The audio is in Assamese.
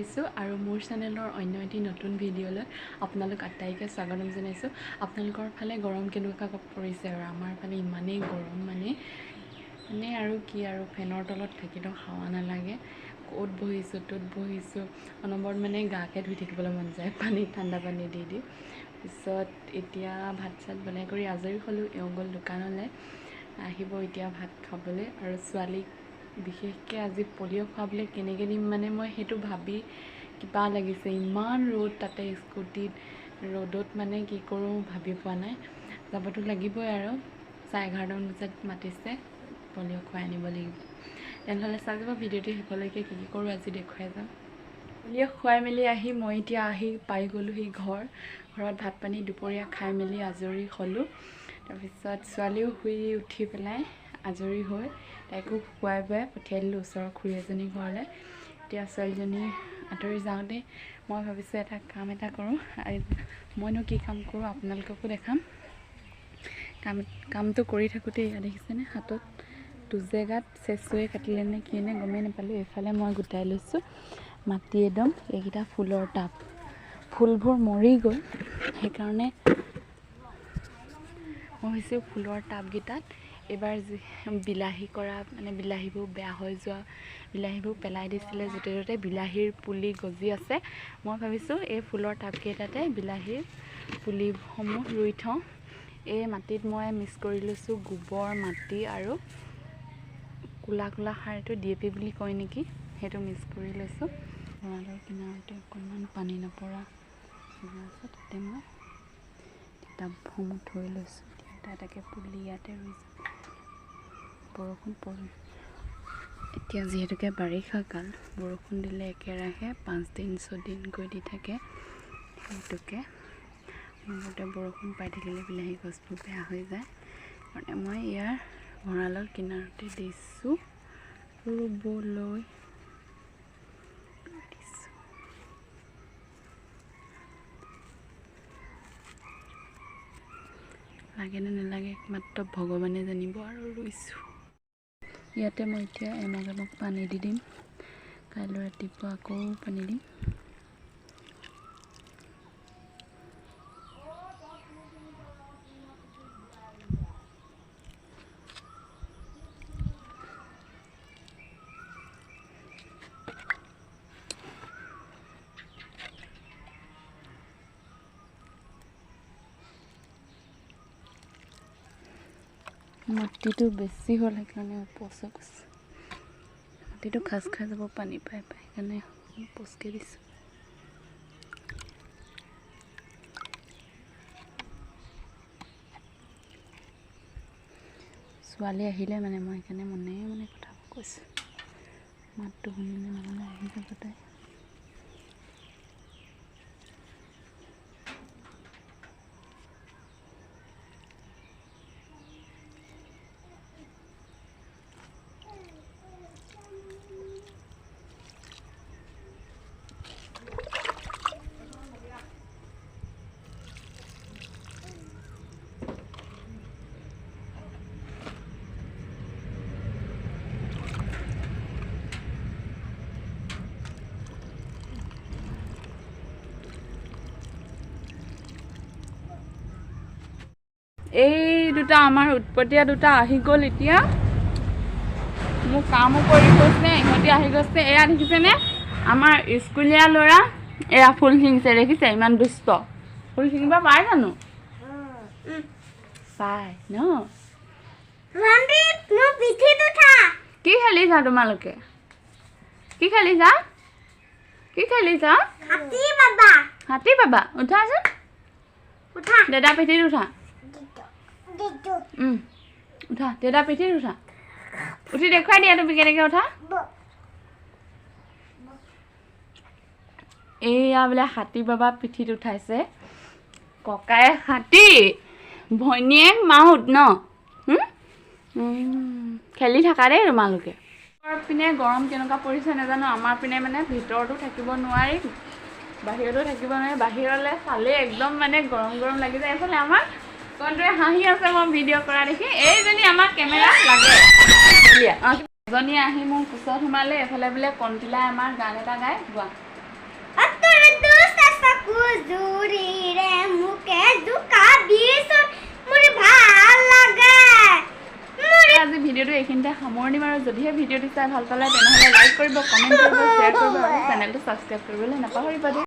জনাইছোঁ আৰু মোৰ চেনেলৰ অন্য এটি নতুন ভিডিঅ'লৈ আপোনালোক আটাইকে স্বাগতম জনাইছোঁ। আপোনালোকৰ ফালে গৰম কেনেকুৱা পৰিছে? আৰু আমাৰ ফালে ইমানেই গৰম, মানে মানে আৰু কি আৰু ফেনৰ তলত থাকিলেও হাৱা নালাগে। ক'ত বহিছোঁ ত'ত বহিছোঁ, অনবৰত মানে গাকে ধুই থাকিবলৈ মন যায় পানী, ঠাণ্ডা পানী দি দি। পিছত এতিয়া ভাত চাত বনাই কৰি আজৰি হ'লোঁ। এওঁ গ'ল দোকানলৈ, আহিব এতিয়া ভাত খাবলৈ। আৰু ছোৱালীক বিশেষকৈ আজি পলিঅ' খুৱাবলৈ কেনেকৈ দিম মানে মই সেইটো ভাবি কিবা লাগিছে। ইমান ৰ'দ, তাতে স্কুটিত ৰ'দত মানে কি কৰোঁ ভাবি পোৱা নাই। যাবতো লাগিবই আৰু 11:30মান বজাত মাতিছে, পলিঅ' খুৱাই আনিব লাগিব। তেনেহ'লে চাই যাব ভিডিঅ'টো শেষলৈকে, কি কি কৰোঁ আজি দেখুৱাই যাম। পলিঅ' খুৱাই মেলি আহি মই এতিয়া আহি পাই গ'লোহি ঘৰ। ঘৰত ভাত পানী দুপৰীয়া খাই মেলি আজৰি হ'লোঁ। তাৰপিছত ছোৱালীও শুই উঠি পেলাই আজৰি হৈ তাইকো খুৱাই বুৱাই পঠিয়াই দিলোঁ ওচৰৰ খুৰী এজনী ঘৰলৈ। এতিয়া ছোৱালীজনী আঁতৰি যাওঁতে মই ভাবিছোঁ এটা কাম এটা কৰোঁ। মইনো কি কাম কৰোঁ আপোনালোককো দেখাম। কামটো কৰি থাকোঁতে এয়া দেখিছেনে, হাতত দুজেগাত চেঁচুৱে কাটিলে নে কি নে গমেই নাপালোঁ। এইফালে মই গোটাই লৈছোঁ মাটি একদম, এইকেইটা ফুলৰ টাব, ফুলবোৰ মৰি গ'ল। সেইকাৰণে মই ভাবিছোঁ ফুলৰ টাবকেইটাত এইবাৰ যি বিলাহী কৰা, মানে বিলাহীবোৰ বেয়া হৈ যোৱা বিলাহীবোৰ পেলাই দিছিলে য'তে ত'তে, বিলাহীৰ পুলি গজি আছে। মই ভাবিছোঁ এই ফুলৰ টাবকেইটাতে বিলাহীৰ পুলিসমূহ ৰুই থওঁ। এই মাটিত মই মিক্স কৰি লৈছোঁ গোবৰ, মাটি আৰু ক'লা ক'লা সাৰ, এইটো ডি এ পি বুলি কয় নেকি, সেইটো মিক্স কৰি লৈছোঁ। গঁৰালৰ কিনাৰতে অকণমান পানী নপৰা জেগা আছে, তাতে মই টাবসমূহ থৈ লৈছোঁ। এতিয়া এটা এটাকৈ পুলি ইয়াতে ৰুই যাম। বৰষুণ পৰি এতিয়া যিহেতুকে বাৰিষা কাল, বৰষুণ দিলে একেৰাহে 5 দিন 6 দিনকৈ দি থাকে। সেইটোকে অনবৰতে বৰষুণ পাই থাকিলে বিলাহী গছবোৰ বেয়া হৈ যায়। কাৰণে মই ইয়াৰ ভঁৰালৰ কিনাৰতে দিছোঁ ৰুবলৈ দিছোঁ। লাগে নে নালাগে মাত্ৰ ভগৱানে জানিব আৰু ৰুইছোঁ। ইয়াতে মই এতিয়া এমগ এমগ পানী দি দিম। কাইলৈ ৰাতিপুৱা আকৌ পানী দিম। মাটিটো বেছি হ'ল সেইকাৰণে পচক গৈছে। মাটিটো খাজ খাই যাব পানী পাই পাই, সেইকাৰণে পচকৈ দিছোঁ। ছোৱালী আহিলে মানে মই সেইকাৰণে মনে মনে কথাবোৰ কৈছোঁ। মাতটো শুনিলে নহ'লে আহি যাব তাই। এই দুটা আমাৰ উৎপতীয়া দুটা আহি গ'ল। এতিয়া মোৰ কামো কৰি গৈছে, ইহঁতি আহি গৈছে। এয়া দেখিছেনে আমাৰ স্কুলীয়া ল'ৰা, এয়া ফুল ছিঙিছে দেখিছে, ইমান দুষ্ট। ফুল ছিঙিব পায় জানো? পায় ন? কি খেলিছা তোমালোকে? কি খেলিছা? কি খেলিছা? হাতী বাবা। উঠাচোন, দাদা পিঠিত উঠা। উঠা দেউতা পিঠিত উঠা, উঠি দেখুৱাই দিয়া তুমি কেনেকৈ উঠা। এইয়া বোলে হাতী বাবা পিঠিত উঠাইছে, ককায়ে হাতী, ভনীয়েক মাহুত ন। খেলি থাকা দেই তোমালোকে। পিনে গৰম কেনেকুৱা পৰিছে নাজানো, আমাৰ পিনে মানে ভিতৰতো থাকিব নোৱাৰি, বাহিৰতো থাকিব নোৱাৰি। বাহিৰলৈ চালেই একদম মানে গৰম গৰম লাগি যায়। এইফালে আমাৰ কণটোৱে হাঁহি আছে মই ভিডিঅ' কৰা দেখি। এইজনী আমাক কেমেৰা লাগে। এজনী আহি মোৰ কোচত সোমালে। এইফালে বোলে কণটিলাই আমাৰ গান এটা গাই গোৱা। চকু জুৰিৰে মোকে জোকাবিচোন, মোৰ ভাল লাগে মোৰ। আজি ভিডিঅ'টো এইখিনিতে সামৰণি মাৰোঁ। যদিহে ভিডিঅ'টো চাই ভাল পালে, তেনেহ'লে লাইক কৰিব, কমেণ্ট কৰিব, শ্বেয়াৰ কৰিব আৰু চেনেলটো ছাবস্ক্ৰাইব কৰিবলৈ নাপাহৰিব দেই।